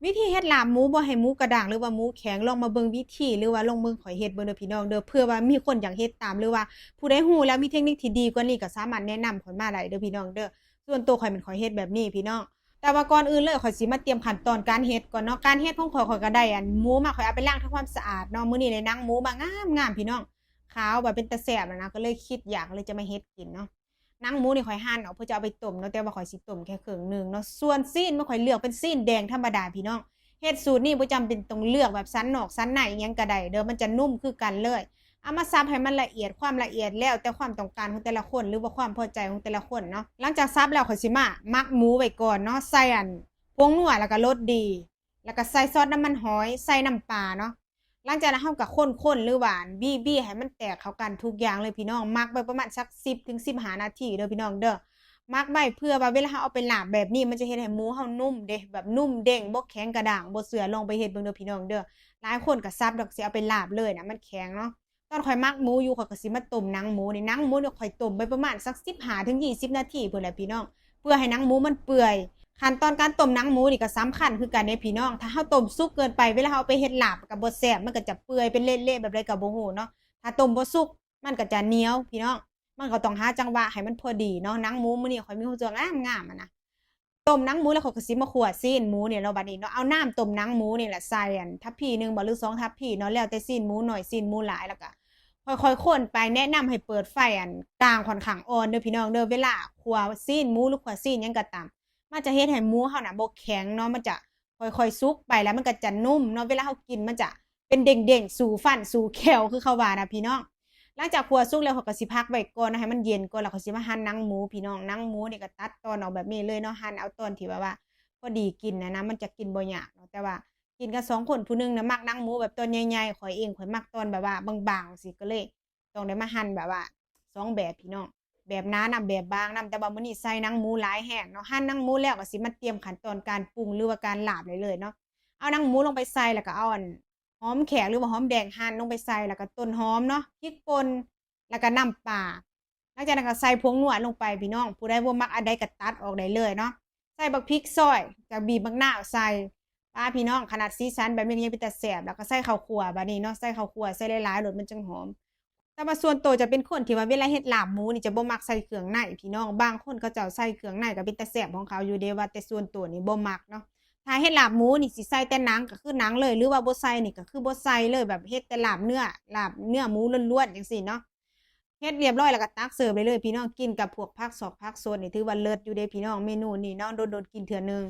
ວິທີເຮັດລາບໝູບໍ່ໃຫ້ໝູກະດ້າງ ຫຼືວ່າໝູແຂງ ລອງມາເບິ່ງວິທີ ຫຼືວ່າລອງເບິ່ງຂ້ອຍເຮັດເບິ່ງເດີພີ່ນ້ອງເດີ. ເພື່ອວ່າມີຄົນຢາກເຮັດຕາມ ຫຼືວ່າຜູ້ໃດຮູ້ແລ້ວມີເທັກນິກທີ່ດີກວ່ານີ້ ກໍສາມາດແນະນຳຂ້ອຍມາໄດ້ເດີພີ່ນ້ອງເດີ. ສ່ວນໂຕຂ້ອຍແມ່ນຂ້ອຍເຮັດແບບນີ້ພີ່ນ້ອງ. ແຕ່ວ່າກ່ອນອື່ນເລີຍ ຂ້ອຍຊິມາຕຽມຂັ້ນຕອນການເຮັດກ່ອນເນາະ. ການເຮັດຂອງຂ້ອຍ ຂ້ອຍກໍໄດ້ອັນໝູມາ ຂ້ອຍເອົາໄປລ້າງທຳຄວາມສະອາດເນາະ. ມື້ນີ້ໄດ້ໜັງໝູມາງາມໆ ພີ່ນ້ອງ ຂາວແບບເປັນຕາແຊບນະ ກໍເລີຍຄິດຢາກ ກໍເລີຍຈະມາເຮັດກິນເນາະ. ໜັງໝູນີ້ຂ້ອຍຫັ່ນອອກເພື່ອຈະເອົາໄປຕົ້ມເນາະ ແຕ່ວ່າຂ້ອຍຊິຕົ້ມແຄ່ເຄິ່ງໜຶ່ງເນາະ. ສ່ວນຊີ້ນມັນ ຂ້ອຍເລືອກເປັນຊີ້ນແດງທຳມະດາພີ່ນ້ອງ. ເຮັດສູດນີ້ບໍ່ຈຳເປັນຕ້ອງເລືອກແບບສັນນອກສັນໃນອີ່ຫຍັງກໍໄດ້ເດີ ມັນຈະນຸ້ມຄືກັນເລີຍ. ເອົາມາສັບໃຫ້ມັນລະອຽດ ຄວາມລະອຽດແລ້ວແຕ່ຄວາມຕ້ອງການຂອງແຕ່ລະຄົນ ຫຼືວ່າຄວາມພໍໃຈຂອງແຕ່ລະຄົນເນາະ. ຫຼັງຈາກສັບແລ້ວ ຂ້ອຍຊິມາໝັກໝູໄວ້ກ່ອນເນາະ ໃສ່ອັນຜົງນົວ ແລ້ວກໍລົດດີ ແລ້ວກໍໃສ່ຊອດນ້ຳມັນຫອຍ ໃສ່ນ້ຳປາເນາະ. ຫຼັງຈາກນັ້ນເຮົາກໍຄົນໆ ຫຼືວ່າບີໆ ໃຫ້ມັນແຕກເຂົ້າກັນທຸກຢ່າງເລີຍພີ່ນ້ອງ. ໝັກໄວ້ປະມານສັກສິບເຖິງສິບຫ້ານາທີເດີພີ່ນ້ອງເດີ. ໝັກໄວ້ເພື່ອວ່າເວລາເຮົາເອົາໄປລາບແບບນີ້ ມັນຈະເຮັດໃຫ້ໝູເຮົານຸ້ມເດ້ ແບບນຸ້ມເດ້ງ ບໍ່ແຂງກະດ້າງ. ບໍ່ເຊື່ອລອງໄປເຮັດເບິ່ງເດີພີ່ນ້ອງເດີ. ຫຼາຍຄົນກໍສັບແລ້ວກໍຊິເອົາໄປລາບເລີຍນະ ມັນແຂງເນາະ. ຕອນຂ້ອຍໝັກໝູຢູ່ ຂ້ອຍກໍຊິມາຕົ້ມໜັງໝູນີ້. ໜັງໝູນີ້ຂ້ອຍຕົ້ມໄປປະມານສັກສິບຫ້າເຖິງຍີ່ສິບນາທີພຸ້ນແຫຼະພີ່ນ້ອງ ເພື່ອໃຫ້ໜັງໝູມັນເປື່ອຍ. ຂັ້ນຕອນການຕົ້ມໜັງໝູນີ້ກໍສຳຄັນຄືກັນເດ້ພີ່ນ້ອງ. ຖ້າເຮົາຕົ້ມສຸກເກີນໄປ ເວລາເຮົາເອົາໄປເຮັດລາບກໍບໍ່ແຊບ ມັນກໍຈະເປື່ອຍເປັນເລະໆ ແບບໃດກໍບໍ່ຮູ້ເນາະ. ຖ້າຕົ້ມບໍ່ສຸກ ມັນກໍຈະໜຽວພີ່ນ້ອງ. ມັນກໍຕ້ອງຫາຈັງຫວະໃຫ້ມັນພໍດີເນາະ. ໜັງໝູມື້ນີ້ຂ້ອຍມີຫົວເສືອງາມໆ ຫັ້ນນະ. ຕົ້ມໜັງໝູແລ້ວ ຂ້ອຍກໍຊິມາຂົ້ວຊີ້ນໝູນີ້ເນາະ. ບັດນີ້ເນາະ ເອົານ້ຳຕົ້ມໜັງໝູນີ້ແຫຼະ ໃສ່ອັນທັບພີໜຶ່ງບໍ່ ຫຼືສອງທັບພີເນາະ ແລ້ວແຕ່ຊີ້ນໝູໜ້ອຍ ຊີ້ນໝູຫຼາຍ ແລ້ວກໍຄ່ອຍໆຄົນໄປ. ແນະນຳໃຫ້ເປີດໄຟອັນກາງຂ້ອນຂ້າງອ່ອນເດີພີ່ນ້ອງເດີ. ເວລາຂົ້ວຊີ້ນໝູ ຫຼືຂົ້ວຊີ້ນຫຍັງກໍຕາມ ມັນຈະເຮັດໃຫ້ໝູເຮົານະບໍ່ແຂງເນາະ ມັນຈະຄ່ອຍໆສຸກໄປ ແລ້ວມັນກໍຈະນຸ້ມເນາະ. ເວລາເຮົາກິນມັນຈະເປັນເດ້ງໆ ສູ້ຟັນສູ້ແຂ້ວ ຄືເຂົາວ່ານະພີ່ນ້ອງ. ຫຼັງຈາກຂົ້ວສຸກແລ້ວ ຂ້ອຍກໍຊິພັກໄວ້ກ່ອນເນາະ ໃຫ້ມັນເຢັນກ່ອນ ແລ້ວຂ້ອຍຊິມາຫັ່ນໜັງໝູພີ່ນ້ອງ. ໜັງໝູນີ້ກໍຕັດຕອນອອກແບບນີ້ເລີຍເນາະ ຫັ່ນເອົາຕອນທີ່ແບບວ່າພໍດີກິນນະນະ ມັນຈະກິນບໍ່ຍາກເນາະ. ແຕ່ວ່າກິນກັນສອງຄົນ ຜູ້ໜຶ່ງນະມັກໜັງໝູແບບຕອນໃຫຍ່ໆ ຂ້ອຍເອງຂ້ອຍມັກຕອນແບບວ່າບາງໆ ຈັ່ງຊີ້ ກໍເລີຍຕ້ອງໄດ້ມາຫັ່ນແບບວ່າສອງແບບພີ່ນ້ອງ ແບບໜານຳແບບບາງນຳ. ແຕ່ວ່າມື້ນີ້ໃສ່ໜັງໝູຫຼາຍແຮງເນາະ. ຫັ່ນໜັງໝູແລ້ວກໍຊິມາຕຽມຂັ້ນຕອນການປຸງ ຫຼືວ່າການລາບໄດ້ເລີຍເນາະ. ເອົາໜັງໝູລົງໄປໃສ່ ແລ້ວກໍເອົາອັນ ຫອມແຂກ ຫຼືວ່າຫອມແດງ ຫັ່ນລົງໄປໃສ່ ແລ້ວກໍຕົ້ນຫອມເນາະ ພິກປົ່ນ ແລ້ວກໍນ້ຳປາ. ຫຼັງຈາກນັ້ນກໍໃສ່ຜົງນົວລົງໄປພີ່ນ້ອງ. ຜູ້ໃດບໍ່ມັກອັນໃດກໍຕັດອອກໄດ້ເລີຍເນາະ. ໃສ່ບັກພິກຊອຍ ຈະບີບບັກນາວໃສ່. ປ້າ ພີ່ນ້ອງ ຂະໜາດສີສັນແບບນີ້ກໍຍັງເປັນຕາແຊບ. ແລ້ວກໍໃສ່ເຂົ້າຂົ້ວບາດນີ້ເນາະ ໃສ່ເຂົ້າຂົ້ວໃສ່ຫຼາຍໆ ໂລດ ມັນຈັ່ງຫອມ. ແຕ່ວ່າສ່ວນໂຕຈະເປັນຄົນທີ່ວ່າເວລາເຮັດລາບໝູນີ້ຈະບໍ່ມັກໃສ່ເຄື່ອງໃນພີ່ນ້ອງ. ບາງຄົນເຂົາເຈົ້າໃສ່ເຄື່ອງໃນກໍເປັນຕາແຊບຂອງເຂົາຢູ່ເດ້ ວ່າແຕ່ສ່ວນໂຕນີ້ບໍ່ມັກເນາະ. ຖ້າເຮັດລາບໝູນີ້ຊິໃສ່ແຕ່ໜັງ ກໍຄືໜັງເລີຍ ຫຼືວ່າບໍ່ໃສ່ນີ້ກໍຄືບໍ່ໃສ່ເລີຍ ແບບເຮັດແຕ່ລາບເນື້ອ ລາບເນື້ອໝູລ້ວນໆ ຈັ່ງຊີ້ເນາະ. ເຮັດລຽບຮ້ອຍແລ້ວກໍຕັກເສີບໄດ້ເລີຍພີ່ນ້ອງ. ກິນກັບພວກຜັກສອກຜັກສົດນີ້ຖືວ່າເລີດຢູ່ເດ້ພີ່ນ້ອງ ເມນູນີ້ເນາະ ດົນໆກິນເທື່ອໜຶ່ງ.